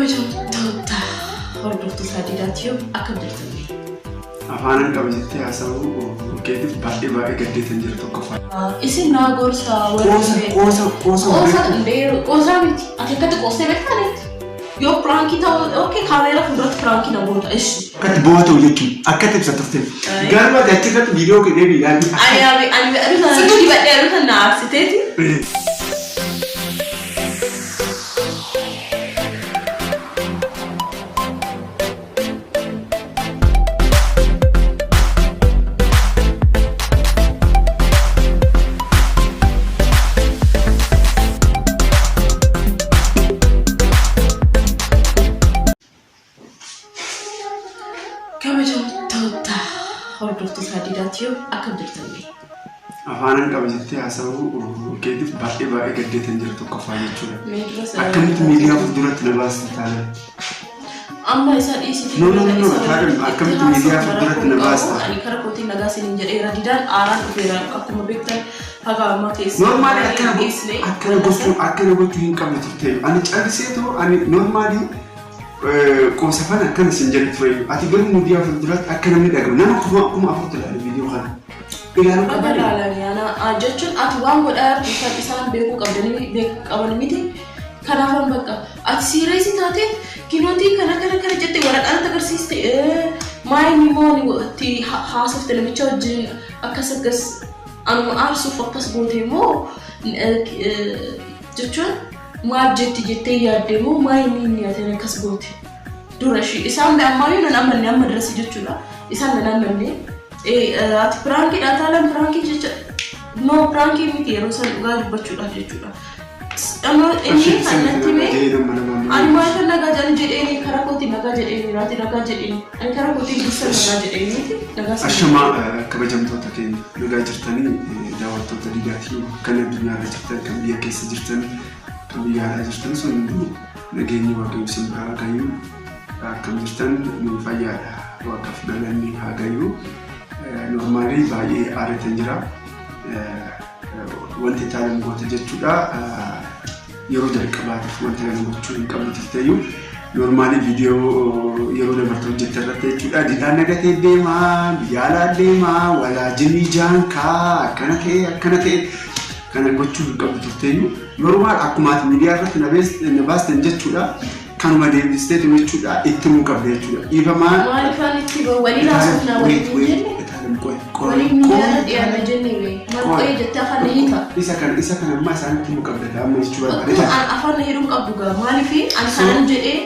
Kabajamtoota hordoftoota Diidaa Tube akkam jirtan? Afaanan qaba jettee haasa'uu keetiif baay'ee baay'ee gaddeetan jira tokkoffaa. Isin naa gorsa warri Qoosa qoosa qoosa Qoosa beektu. ndeeru qoosaa miti. Ati akkatti qoostee beektaa netti? Yoo piraankii ta'u okay kaameeraa fuulduratti piraankii na goota ishi. Akkatti bu'aa ta'u jechuun akkatti ibsa turte. Garuu ati achirratti viidiyoo kee deebii ilaalli. Ani ani ani aduu sana dibadhee aduu sana na aarsiteeti. Kabajamtoota hordoftoota Diidaa Tube akkam jirtan? Afaanan qaba jettee haasa'uu keetiif baay'ee baay'ee gaddeetan jira tokkoffaa jechuudha. Mee dura sana Akkamitti miidiyaa fuulduratti na baasta taanaan? Amma isa dhiisiti. No, no, no, no, Taadam, akkamitti miidiyaa fuulduratti na baasta? Ani kara kootiin nagaa isiniin jedheera. Didaan aaraan dhufeera. Akkuma beektan haga ammaa keessa. Normally akkana gochuu akkana gochuu hin qabne turte. Ani calliseetoo ani normally qoosafan akkana sin jedhu ture. Ati garuu miidiyaa fuulduratti akka namni dhagahu nama kuma kuma afurtu ilaala viidiyoo kana. Ilaaluu Akka qabani. ilaalanii ana jechuun ati waan godhaa jirtu kan isaan beekuu qabdanii qaban miti. Kanaafan bakka ati siireesii taatee kinootii kana kana kana jettee waraqaa natti agarsiiste maayini immoo ani itti haasofte namicha wajjin akkas akkas anuma aarsuuf akkas goote immoo jechuun maal jetti jettee yaadde immoo maayini inni ati akkas goote dura ishii isaan ammaayyuu nan amanne amma dirasi jechuudha isaan nan amanne ati piraankiidha taalan piraankii jecha no piraankii miti yeroo san dhugaa dubbachuudhaaf jechuudha. Amma inni kan natti hime ani maal nagaa jedhan jedheeni karaa kootiin nagaa jedheeni raati nagaa jedheeni ani karaa kootiin dursa nagaa jedheeni miti nagaa sana. Ashamaa kabajamtoota keenya nagaa jirtanii daawwattoota Diidaa Tube kan addunyaarra jirtan kan biyya keessa jirtan kan biyya alaa jirtan sun hunduu nageenyi waaqayyo isin biraa haa gayu akkam jirtan ni fayyaadha waaqaaf galanni haa gayu normally baay'ee aaretan jira. Wanti taanan goote jechuudha. Yeroo jalqabaatiif wanta kana gochuu hin qabdu turteyyuu normally viidiyoo yeroo dabarte hojjette irratti jechuudha. Didhaan nagatee deemaa, biyya alaa deemaa, walaa jinii jaankaa akkana ta'e akkana ta'e kana gochuu hin qabdu turteyyuu normal akkuma ati miidiyaa irratti na baastan jechuudha. Kanuma deebisteetu jechuudha itti himuu qabda jechuudha. Dhiifamaa. Maaliifaan itti waliin haasofnaa waliin hin jenne? Waliin miidiyaarra dhiyaanna jenne bee maal qo'ee jettee afaan na hiita. Isa kana isa kana ammaa isaanitti himuu qabda amma jechuu barbaade. An afaan na hidhuu qabdu gaa maaliif an kanan jedhee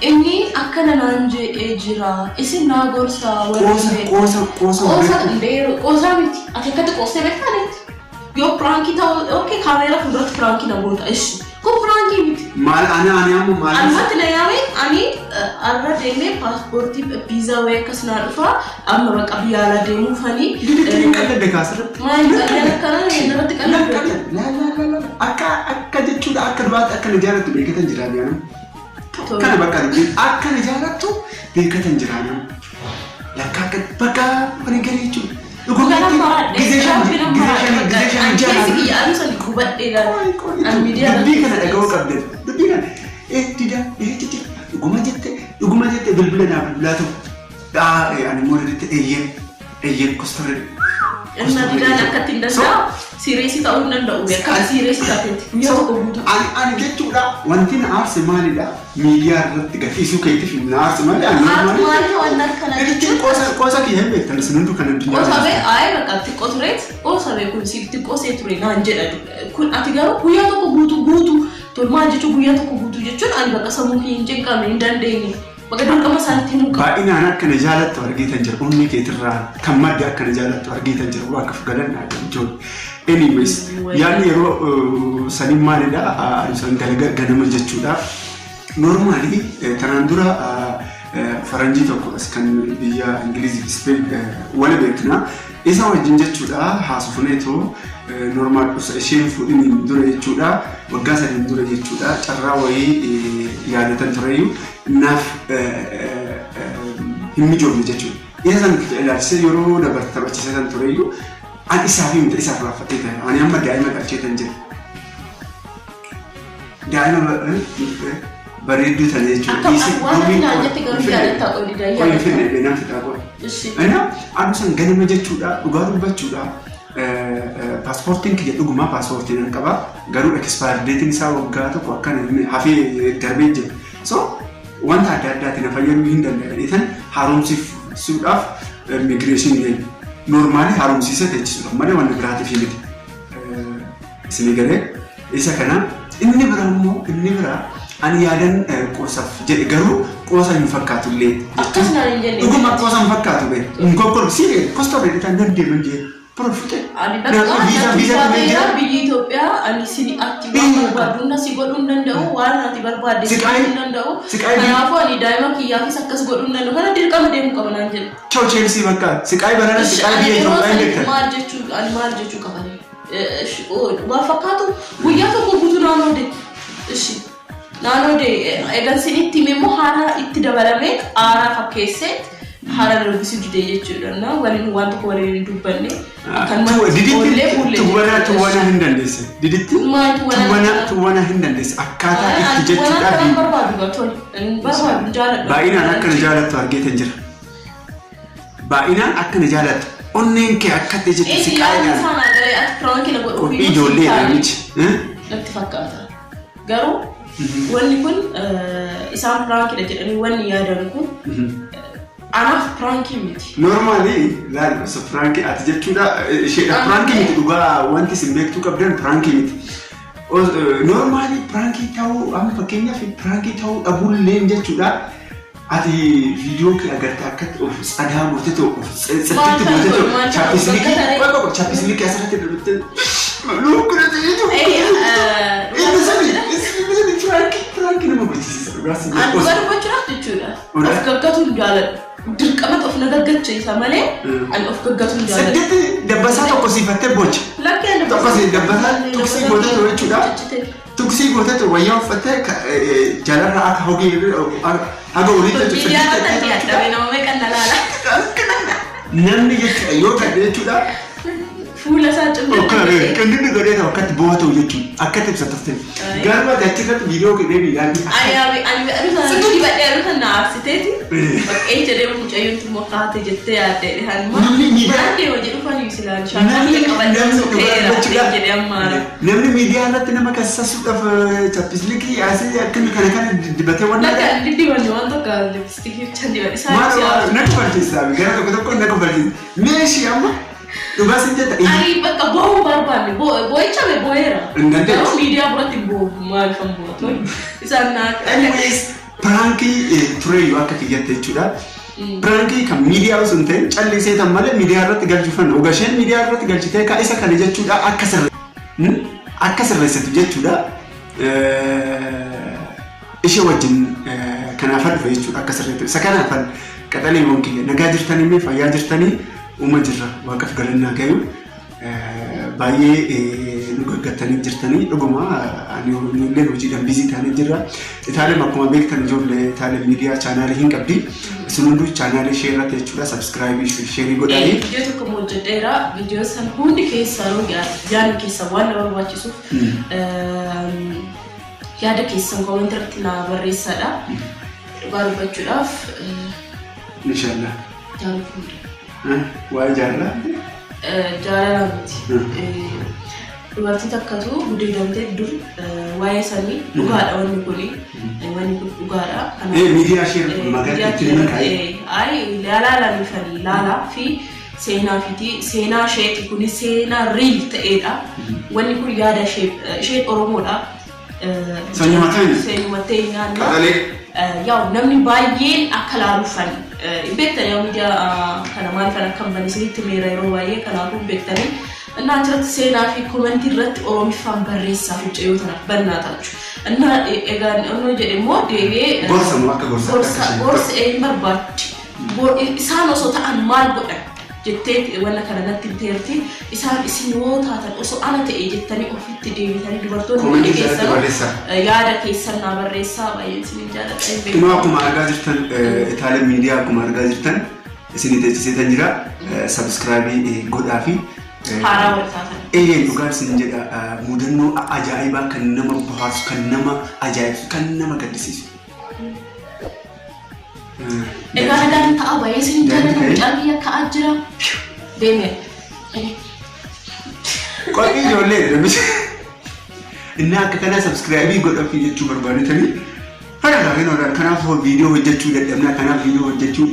inni akkana naan jedhee jira isin naa gorsa Qoosa qoosa qoosa qoosa ndeeru qoosaa miti ati akkatti qoostee beektaa netti yoo piraankii ta'u okay kaameeraa fuulduratti piraankii na goota ishi kun piraankii miti. Maal ani ani amma maal Ammatti na yaame ani arra deemee paaspoortii viizaa wayii akkas naa dhufa amma bakka biyya alaa deemuufani. Didatti hin qalladde kaasirratti. Maal qallan akkana irratti qalladde. La la la la akka akka jechuudha akka duraatti akka na jaalattu beekatan jira jaanam. Kana bakka dubbiin akka na jaalattu beekatan jira nama. Lakka akka bakka wani garii jechuudha. Dhugaan maradhe rabbi nama maradhe an keessi kiyya aduu sani gubadhe ilaala. An miidiyaa Dubbii kana dhaga'uu qabdan. Dubbii kana ee dida ee jette dhuguma jette dhuguma jette bilbila naa bilbilaa ta'u. Dhaa ani immoo jette eeyyeen eeyyeen kostorre. Inna didaan akkatti hin danda'u siireesii ta'uu hin danda'u akka siireesii taateeti guyyaa tokko guutuu. Ani ani jechuudha wanti na aarse maalidha miidiyaa irratti gadhiisuu keetiif na aarse malee ani Maal waan akkana jechuun qoosa qoosa kiyya hin beektan isin hunduu kan addunyaa. Qoosa bee ayi bakka xiqqoo tureet qoosa bee kun siif xiqqoo see ture naan jedha kun ati garuu guyyaa tokko guutuu guutuu tolmaan jechuun guyyaa tokko guutuu jechuun ani bakka sammuu kiyya hin cinqame hin dandeenye bakka dirqama isaanitti himuu qaba. Baay'inaan akka na jaalattu argitan jira onnee keetirraa kan madde akka na jaalattu argitan jira waaqaf galanna ijoollee. Anyways yaadni yeroo sanii maalidha san ganama jechuudha. Normally tanaan dura faranjii tokko as kan biyya Ingilizii fi Speen wal beekna. Isa wajjin jechuudha haasofneetoo normal dhufsa isheen fuudhiniin dura jechuudha waggaa sadiin dura jechuudha carraa wayii yaadatan tureyyuu naaf hin mijoofne jechuudha. Isa san ilaalchisee yeroo dabarte taphachiisee san tureyyuu an isaaf himte isaaf raaffattee ta'e ani amma daa'ima dhalchee tan jira. Daa'ima Bareedduu tana jechuudha. Akka waan ati naan jette garuu jaalattaa qoodi Qoy hin jaalatta. finne, nan fixaa qoy. Ishi. Ina aduu san ganama jechuudha, dhugaa dubbachuudha. Paaspoortiin kiyya dhugumaa paaspoortii nan qaba, garuu expire dateiin isaa waggaa 1 akkan hafee darbee jira. So wanta adda addaatiin na fayyaduu hin danda'a tan haaromsiisuudhaaf immigration deemu. Normally haaromsiisee teechisuudha malee wanni biraatiif miti. Isinii galee? Isa kana inni biraa immoo, inni biraa ani yaadan qoosaaf jedhe, garuu qoosa hin fakkaatu illee. Akkas naan hin jenne. Dhuguma qoosa hin fakkaatu bee. Hin kokkolfu si kostaa beekan dandeeman jee. Profite. Ani bakka Viizaa natti tumee jira. ulfaateera. Biyyi Itoophiyaa ani sini atti waan barbaadu na si godhuu hin danda'u, waan ati barbaadde si godhuu hin danda'u. Kanaafuu ani daa'ima kiyyaafis akkas godhuu hin danda'u. Kana dirqama deemuu qaba naan jedhe. Ciao Chelsea, bakka siqaay barana siqaay Ani biyya yeroo Itoophiyaa hin sanitti beektan. maal jechuu qabani? Waan fakkaatu guyyaa tokko guutuu naannoo de. Ishi naannoo de egan sinitti hime immoo haaraa itti dabalamee aaraa fakkeessee haala darbisuu didee jechuudha. Na waliin waan tokko waliin hin dubbanne. Akkanumatti Diditti oollee bullee tuwwanaa jechuudha. Tuwwanaa hin dandeesse. Diditti Maal tuwwanaa? Tuwwanaa, tuwwanaa hin dandeesse. Akkaataa itti Tuwwanaa jechuudha. kan barbaadu gaa tole. Hin barbaadu, hin jaaladhu. Baay'inaan akka na jaalattu argeetan jira. Baay'inaan akka na jaalattu. Onneen kee akka itti jettu Eessi si yaadni qaayidhaan. isaa naa galee ati prank na godhuu Qophii ijoollee namichi. natti fakkaata. Garuu wanni kun isaan prankidha jedhanii wanni yaadan kun anaaf prank miti. Normally laal, osoo prank ati jechuudha isheedha prank miti, dhugaa wanti isin beektuu qabdan prank miti. Normally prank ta'uu, amma fakkeenyaaf prank ta'uu dhabuulleen jechuudha. Ati viidiyoo kee agartee akkatti of tsadaa goote ta'u, of tsaditti goote ta'u, chapstick qoy chapstick asirratti darbattee lukkuna ta'ee jiru. Inni sani inni sani prank prank nama gochisiisa, dhugaa si Ani dhugaa dubbachuudhaaf jechuudha. Of gaggatuu hin jaaladhu. Dirqamatti of na gaggachiisa malee ani of gaggatuu hin jaaladhu. Saddeetti dabbasaa tokko siifattee bocha. Lakkee. Tokko si dabbasaa tuksii goote ta'u jechuudha. Tuksii goote ta'u, wayyaa uffattee jalarraa akka hogii haga oliitti. Miidiyaa irratti dhiyaadhame nama meeqan na laala. Namni jechuudha yoo kadhe jechuudha. Fuula isaa cimdee. Qindinni godhee ta'u akkatti bu'aa ta'u jechuudha. Akkatti ibsa turte. Garuu ati achirratti viidiyoo kee deebii ilaalli. Ani ani ani dibadhee aduuta na aarsiteeti. Baqqee jedhee mucayyoon immoo kaate jettee yaaddee hanma. Namni miidiyaa- Biraan deema jedhu fani silaan Namni shaakala qabadhee namni sokeera dhugaa jedhee ammaara. Namni miidiyaa irratti nama kassasuudhaaf chapstick asii akkami kana kana dibatee waan Lakka diddibanne waan tokko lipstick chan diban isaan Maal si aarsu. na kofalchiisa, gara tokko tokko na kofalchiisa. Meeshii amma dhugaa sin jetta. Ani bakka boo'uu barbaanne boo'icha be boo'eera. Hin dandeessu. Garuu miidiyaa biratti hin boo'u, maal kan boo'atu isaan naa. Anyways, prank tureyyuu akka kiyyatte jechuudha. Prank kan miidiyaa osoo hin ta'in callisee tan malee miidiyaa irratti galchuufan ogasheen miidiyaa irratti galchitee ka isa kana jechuudha akka sirre akka sirreessitu jechuudha. Ishee wajjin kanaafan dhufe jechuudha akka sirreessitu. Isa kanaafan qaxaleewwan kiyya, nagaa jirtanii mee, fayyaa jirtanii? Uuma jirra, waaqaf galannaa gayu. Baay'ee nu gaggattanii jirtanii, dhuguma ani illee hojiidhaan busy ta'anii jirra. Itaaleen akkuma beektan ijoollee Itaaleen miidiyaa channel hin qabdi. Isin hunduu channel ishee irratti jechuudha subscribe, share godhanii. Viidiyoo tokko immoo hojjedheera. Viidiyoo san hundi keessanuu yaadni keessan waan na barbaachisuuf yaada keessan comment irratti na barreessadha. Dhugaa dubbachuudhaaf Inshaallah. Jaalladha. Waa'ee jaalalaa. Jaalala miti. Dubartii takkatu gudeedamtee dur waa'ee sanii dhugaadha wanni kuni. Wanni kun dhugaadha. Miidiyaa ishee magaalaa itti maqaa. Ay, laalaa laalaa fi seenaa fiti seenaa isheeti kuni, seenaa real ta'edha. Wanni kun yaada ishee, isheen Oromoodha. Sanyuma keenya. Sanyuma teenyaan. Qaxalee. Yaa'u namni baay'een akka laaluufan beektan, yaa miidiyaa kana maaliifan akka hin banne isinitti meera yeroo baay'ee, kanaafuu beektanii. Innaa achirratti seenaa fi comment irratti Oromiffaan barreessaa fi mucayyoo tanaaf bannaa tachu. Innaa egaa inni jedhe immoo deebi'ee Gorsa moo akka gorsa gorsa gorsa hin barbaaddi. Isaan osoo ta'an maal godhan jettee wanna kana natti himteerti. Isaan isin yoo taatan, osoo ana ta'e jettanii ofitti deebitanii dubartoonni hundi Comment jalatti keessanuu barreessaa. Yaada keessan naa barreessaa, baay'een isinin jaalladha hin beeku. Kunoo akkuma argaa jirtan Itaaleen miidiyaa akkuma argaa jirtan isinii teessiseetan jira. Subscribe godhaa fi Haaraa wal taatan. Ee, dhugaan isin jedha, mudannoo ajaa'ibaa kan nama bohaarsu, kan nama ajaa'ibsu, kan nama gaddisiisu. Egaa nagaan ta'a, baay'ee isin jaalladha, mucaan kiyya ka'aa jira. Deemee. Qophii ijoollee namichi. Inni akka kanaa subscribe godhafi jechuu barbaadetanii kana gaafiin oolan. Kanaaf viidiyoo hojjechuu dadhabnaa, kanaaf viidiyoo hojjechuu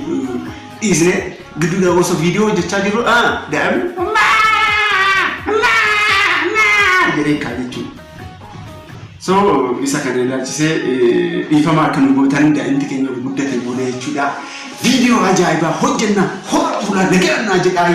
dhiisne. Gidduudha osoo viidiyoo hojjechaa jirru daa'imni jedhee kaa jechuudha. So isa kana ilaalchisee dhiifama akka nu gootan, daa'imti keenya guddate booda jechuudha. Viidiyoo ajaa'ibaa hojjenna, hora bulaa, nagaannaa jedhaa.